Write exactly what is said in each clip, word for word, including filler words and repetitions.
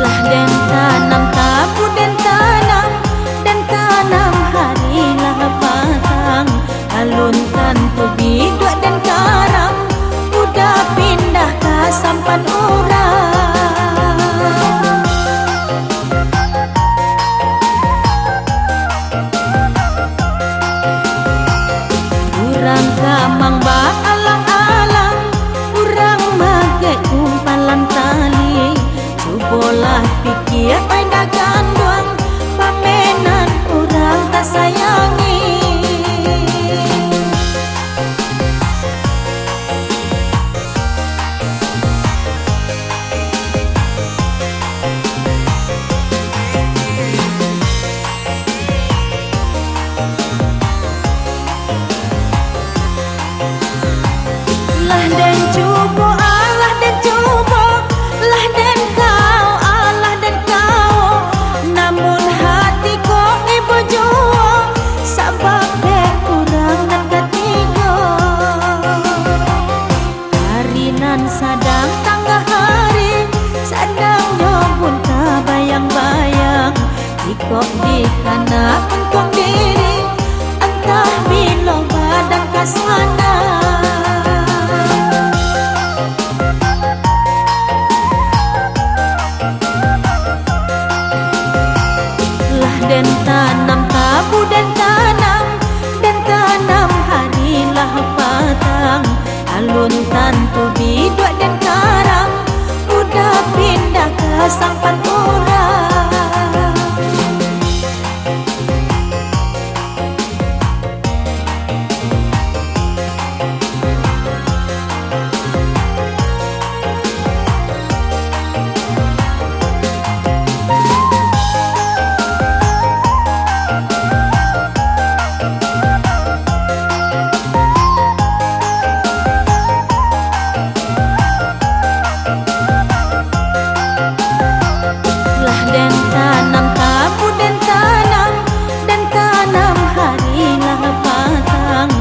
Lah den tanam tabu, den tanam, den tanam hari lah patang. Alun tantu biduak den karam, udah pindah ka sampan urang. Urang gamang baalang-alang, urang magek gumpalan tali. Cubolah pikia, oi indak ganduang, pamenan urang tasayangi. Lah den cubo, alah den cubo, lah den kawo, alah den kawo, namun hati ko ibo juo, sabab dek urang nan katigo. Ari nan sadang tangah ari, sadang nyo pun tabayang-bayang, jikok dikana untuang diri, antah bilo badan ka sana. Lah den tanam tabu, den tanam, den tanam hari lah patang. Alun tantu biduak den karam, udah pindah ka sampan urang. Lah den tanam tabu, den tanam, den tanam hari lah patang.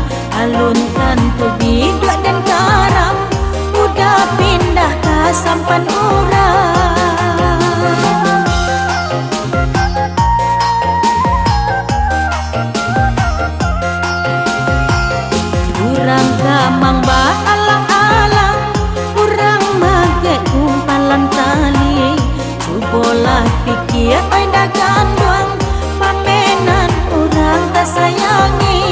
Alun tantu biduak den karam, udah pindah ka sampan urang. Urang gamang baalang-alang, urang magek gumpalan tali. Cubolah pikia, oi indak ganduang, pamenan urang tasayangi.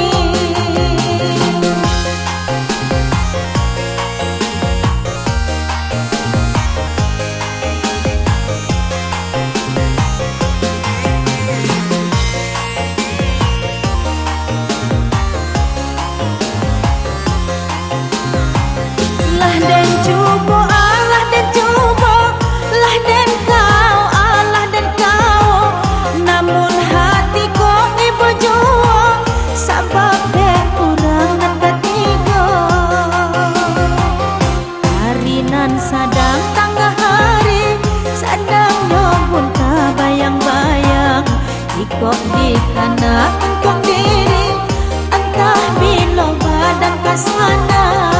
Lah den cubo, alah den cubo, lah den kawo, alah den kawo, namun hati ko ibo juo, sabab dek urang nan katigo. Ari nan sadang tangah ari, sadang nyo pun tabayang-bayang, jikok dikana untuang diri, antah bilo badan ka sana.